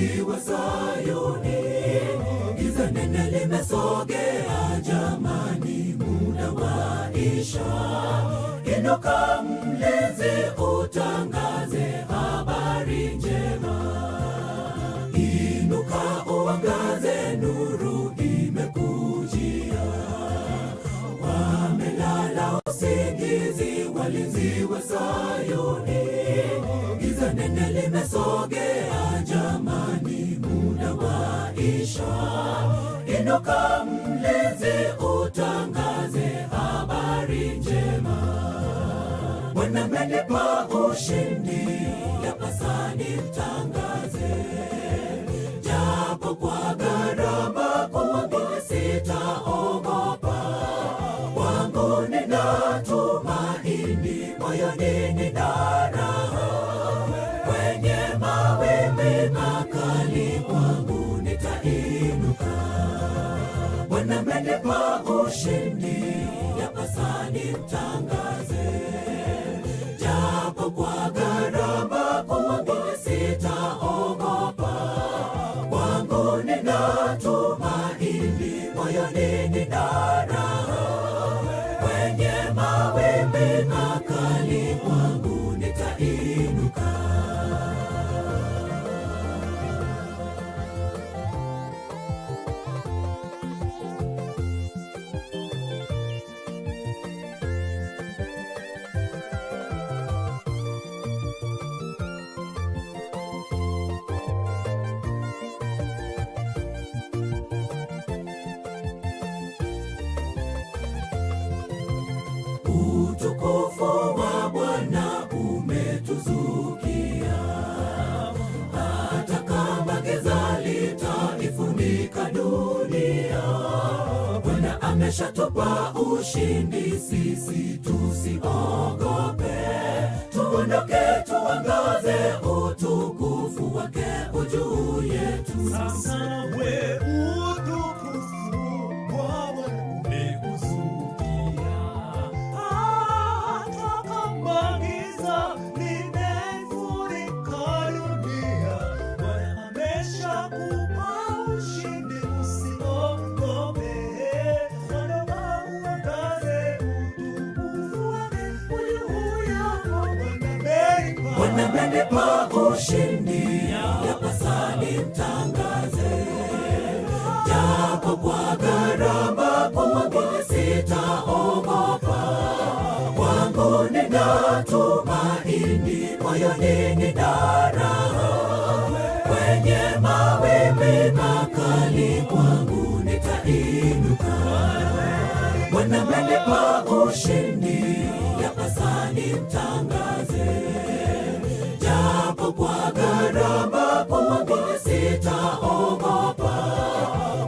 Walinzi wa Sayuni, giza nene limesogea, jamani, muda waisha. Inuka mlinzi, utangaze habari njema. Inuka uangaze, nuru imekujia. Wamelala usingizi, walinzi wa Sayuni, giza nene limesogea, jamani, muda waisha. Inuka mlinzi, utangaze habari njema. Bwana amenipa ushindi, yapasa nimtangaze, japo kwa gharama kubwa, sitaogopa. Kwangu nina tumaini, moyoni nina raha. Kwenye mawimbi makali, kwangu nitainuka. Bwana amenipa ushindi, yapasa nimtangaze, japo kwa gharama kubwa, sitaogopa. Kwangu nina tumaini, moyoni nina raha. Kwenye mawimbi makali, kwangu nitainuka. Utukufu wa Bwana umetuzukia, hata kama giza litaifunika dunia. Bwana ameshatupa ushindi, sisi tusiogope. Tuondoke, tuangaze, utukufu wake ujuu yetu. Sasa we utukufu wa Bwana umekuzukia, hata kama giza limefunika dunia, Bwana ameshakupa ushindi, usiogope. Ondoka uangaze, utukufu wake ujuu yako. Bwana Bwana amenipa amenipa ushindi, yapasa nimtangaze, japo kwa gharama kubwa, sitaogopa. Kwangu nina tumaini, moyoni nina raha. Kwenye mawimbi makali, kwangu nitainuka. Bwana amenipa ushindi, yapasa nimtangaze, japo kwa gharama kubwa, sitaogopa.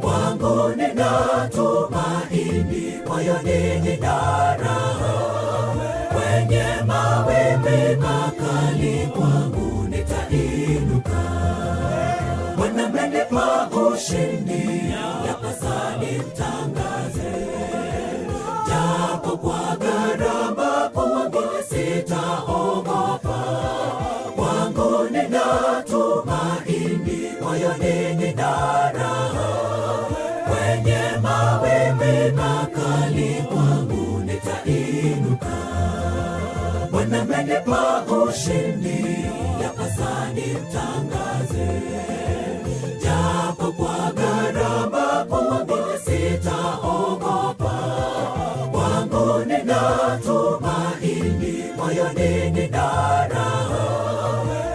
Kwangu nina tumaini, moyoni nina raha. Kwenye mawimbi makali, kwangu nitainuka. Bwana amenipa ushindi, yapasa nimtangaze, japo kwa gharama kubwa, sitaogopa. Kwangu nina tumaini, moyoni nina raha. Kwenye mawimbi makali, kwangu nitainuka. Bwana amenipa ushindi, yapasa nimtangaze, japo kwa gharama kubwa, sitaogopa. Kwangu nina tumaini, moyoni nina raha.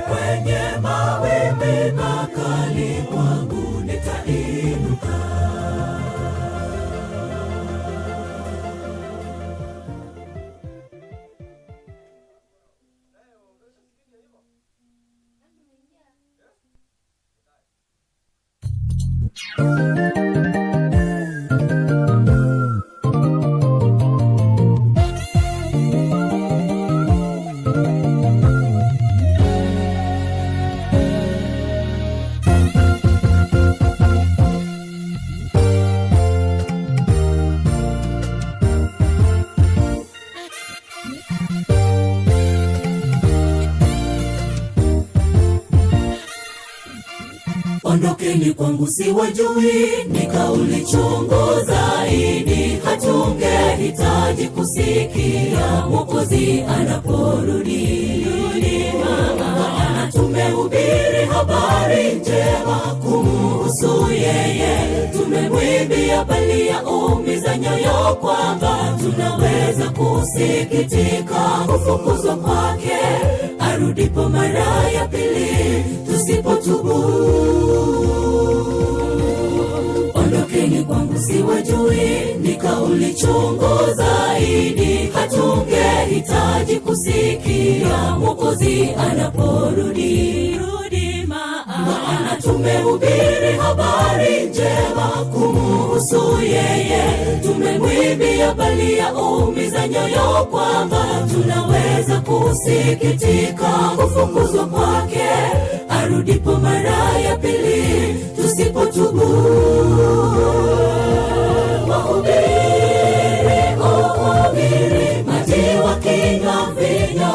Kwenye mawimbi makali, kwangu nitainuka. Ondokeni kwangu siwajui, ni kauli chungu zaidi, hatungehitaji kusikia Mwokozi anaporudi. Maana tumehubiri habari njema kumuhusu yeye, tumemwimbia bali yaumiza nyoyo kwamba tunaweza kusikitika kufukuzwa kwake arudipo mara ya pili tusipotubu. Ondokeni kwangu siwajui, ni kauli chungu zaidi, hatungehitaji kusikia Mwokozi anaporudi. Maana tumehubiri habari njema kumuhusu yeye, tumemwimbia bali yaumiza nyoyo kwamba tunaweza kusikitika kufukuzwa kwake arudipo mara ya pili tusipotubu. Wahubiri, ohubiri, maji wakinywa mvinyo,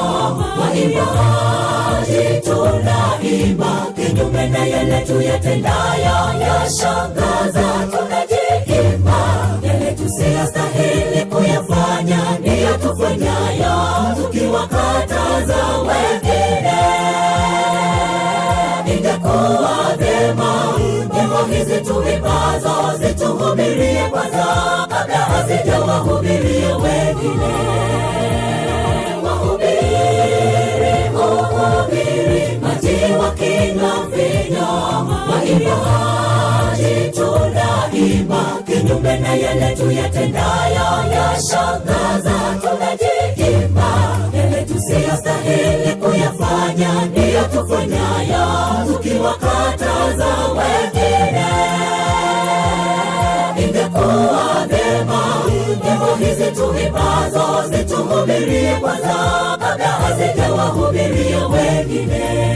waimbaji tunaimba kinyume na yale tuyatendayo, yashangaza tunajiimba, yale tusiyostahili kuyafanya ndiyo tufanyayo, tukiwakataza wengine. Ingekuwa vyema nyimbo hizi tuimbazo zituhubirie kwanza kabla hazijawahubiria wengine. Wahubiri, ohubiri, maji wakinywa mvinyo, waimbaji tunaimba kinyume na yale tuyatendayo, yashangaza tunajiimba, yale tusiyostahili kuyafanya ndiyo tufanyayo, tukiwakataza wengine. Ingekuwa vyema nyimbo hizi tuimbazo zituhubirie kwanza kabla hazijawahubiria wengine.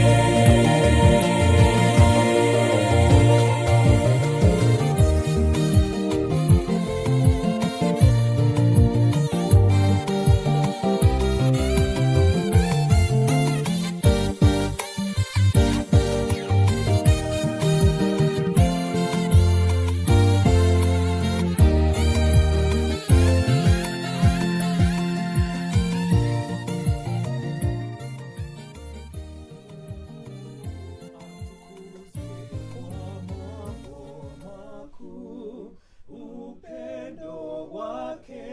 Kwa mambo makuu, upendo wake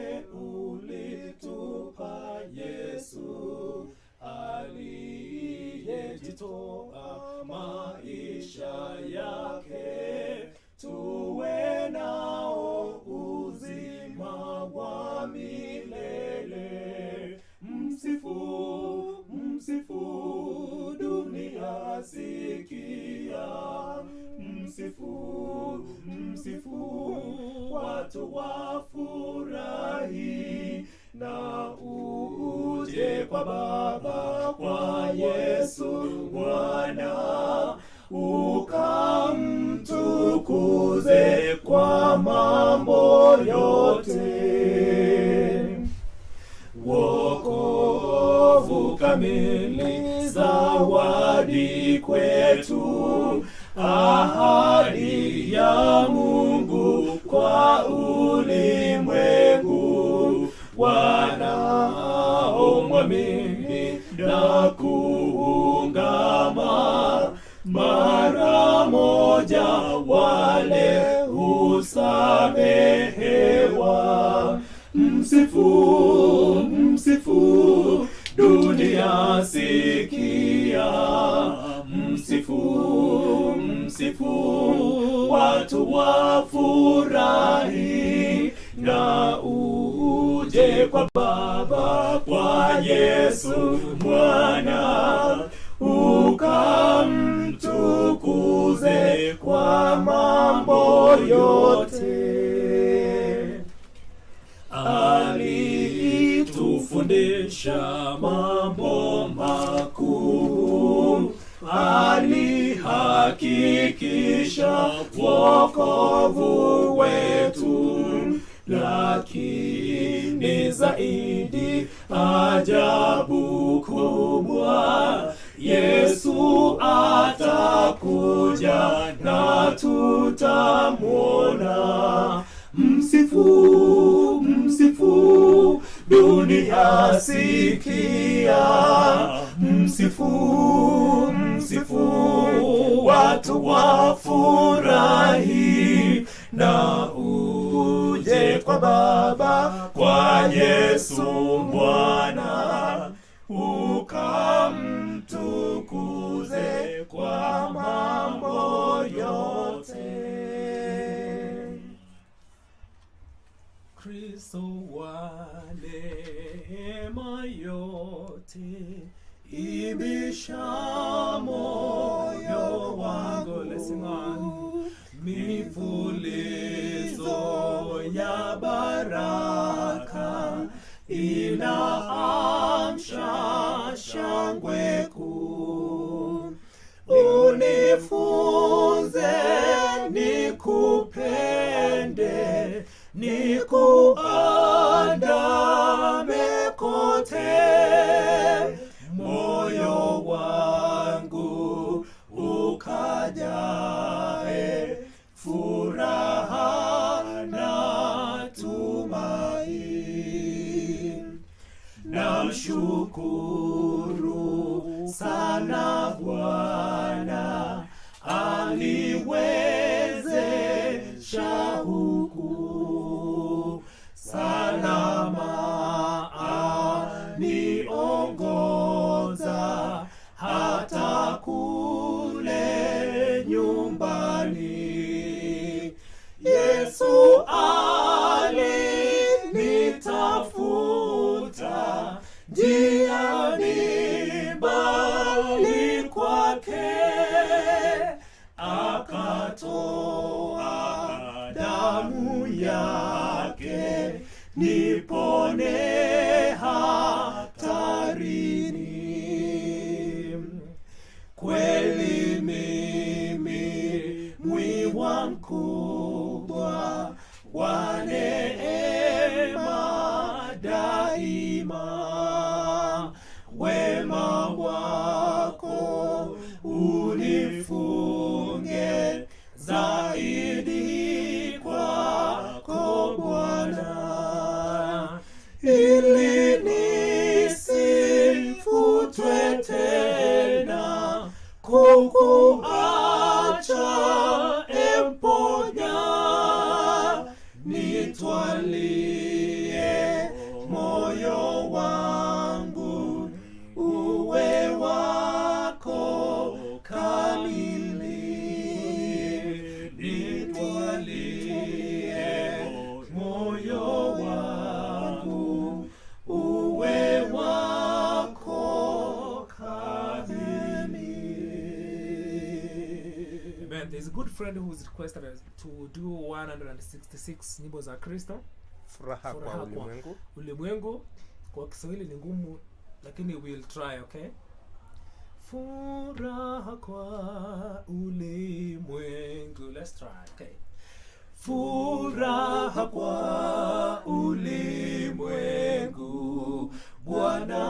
ulitupa Yesu, aliyejitoa maisha yake, tuwe nao uzima wa milele. Msifu, msifu, dunia sikia. Msifu, msifu, watu wafurahi. Na uje kwa Baba, kwa Yesu Bwana, ukamtukuze kwa mambo yote. Wokovu kamili, zawadi kwetu, ahadi ya Mungu kwa ulimwengu, wanaomwamini na kuungama, mara moja wale husamehewa. Msifu, msifu, dunia sikia. Msifu, msifu, watu wafurahi. Na uje kwa Baba, kwa Yesu Mwana, ukamtukuze kwa mambo yote. Alitufundisha mambo makuu, alihakikisha wokovu wetu, lakini zaidi ajabu kubwa, Yesu atakuja na tutamwona. Msifu, msifu, dunia sikia. Msifu, msifu, watu wafurahi. Na uje kwa Baba, kwa Yesu Mwana, ukamtukuze kwa mambo yote. Kristo wa neema yote, imbisha moyo wangu. Let's sing on. Mifulizo ya baraka inaamsha shangwe kuu. Unifunze nikupende, nikuandame kote, moyo wangu ukajae furaha na tumaini. Namshukuru sana Bwana aliwezesha huku, salama aniongoza hata kule nyumbani. Yesu alinitafuta njiani mbali kwake, akatoa damu yake nipone hatarini. Kweli mimi mwiwa mkubwa wa neema daima, wema wako unifunge zaidi kwako Bwana, ili nisifutwe tena kukuacha emponya, nitwalie moyo wangu uwe wako kamili, nitwalie moyo wangu uwe wako kamili. Amen. There's a good friend who's requested us to do 166 nyimbo za Kristo. Furaha Furaha kwa kwa ulimwengu. Ulimwengu. Kwa Kiswahili ni ngumu, lakini we'll try, okay? Furaha kwa ulimwengu. Let's try, okay. Furaha kwa ulimwengu, Bwana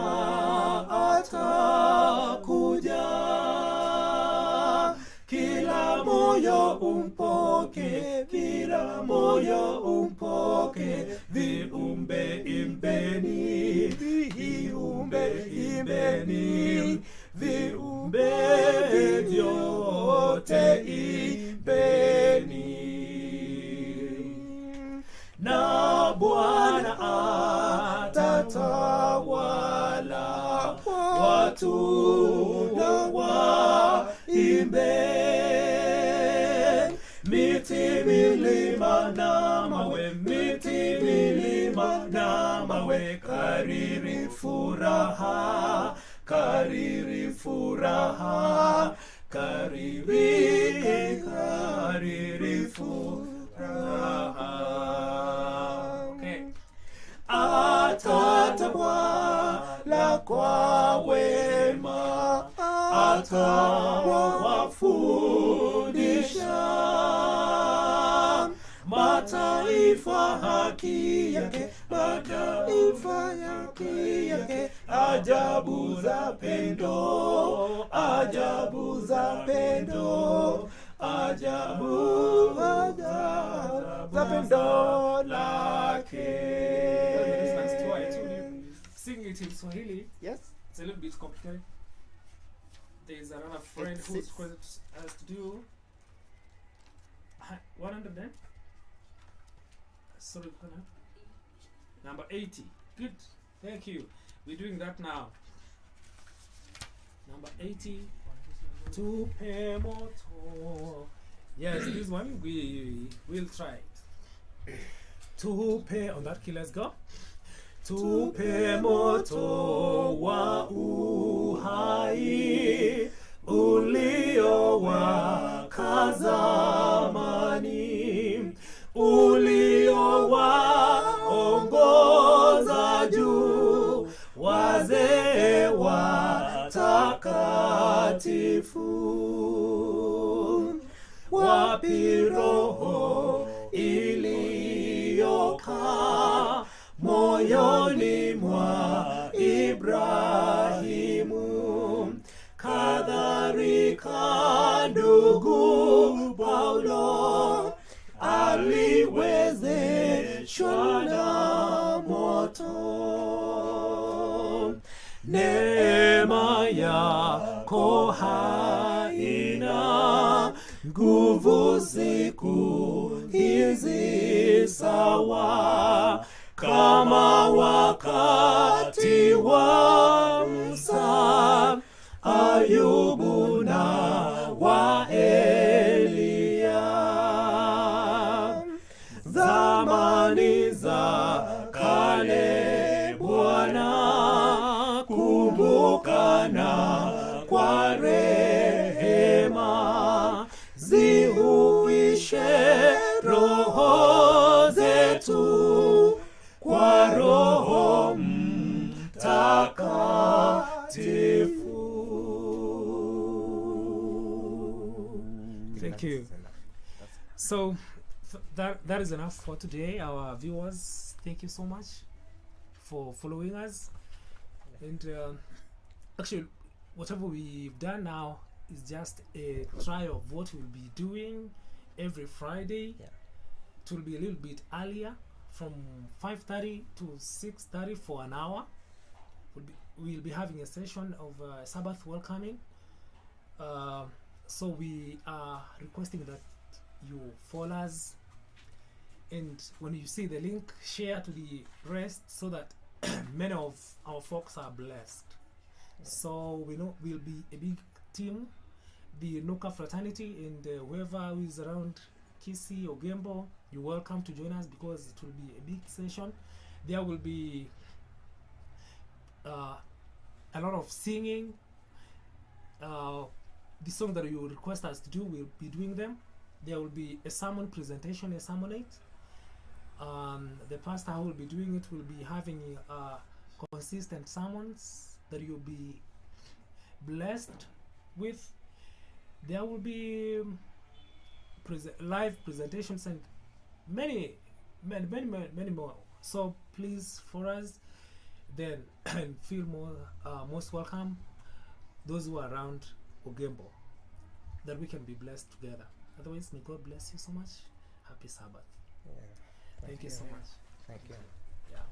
atakuja. Kila moyo umpoke, kila moyo umpoke, viumbe imbeni, viumbe imbeni, viumbe vyote imbeni. Na Bwana atatawala, watu na waimbe. Miti, milima na mawe, miti, milima na mawe, kariri furaha, kariri furaha, kariri, kariri furaha. Okay. Atatawala kwa wema, atawafundisha mataifa haki yake, mataifa haki yake, ajabu za pendo, ajabu za pendo, ajabu ajabu za pendo lake. Sing it in Swahili. Yes. It's a little bit complicated. There's another friend who's requested us to do 100 then. Sorry, number 80. Good. Thank you. We're doing that now. Number 80. Tupe moto. Yes, this one we will try it. Tupe on that key. Let's go. Tupe moto wa uhai uliowaka zamani, uliowaongoza juu wazee watakatifu. Wapi roho iliyokaa moyoni mwa Ibrahimu, kadhalika ndugu Paulo aliwezeshwa na moto. Neema yako haina nguvu siku hizi sawa kama wakati wa Musa, Ayubu na wa Eliya. Zamani za kale Bwana, kumbukana kwa rehema, zihuishe roho zetu kwa Roho Mtakatifu. Thank you. So that is enough for today. Our viewers, thank you so much for following us. And actually, whatever we've done now is just a trial of what we'll be doing every Friday. Yeah. It will be a little bit earlier, from 5:30 to 6:30 for an hour. We'll be having a session of Sabbath welcoming. So we are requesting that you follow us, and when you see the link, share to the rest so that many of our folks are blessed. Yeah. So we know we'll be a big team, the Nuka fraternity, and whoever is around Kisii or Ogembo, you're welcome to join us, because it will be a big session. There will be a lot of singing. The song that you request us to do, we'll be doing them. There will be a sermon presentation, a sermonette. The pastor who will be doing it will be having consistent sermons that you'll be blessed with. There will be live presentations and many, many, many, many, many more. So please, for us, then, and feel more most welcome, those who are around Ogembo, that we can be blessed together. Otherwise, may God bless you so much. Happy Sabbath. Yeah. Thank you so much. Thank you. Yeah.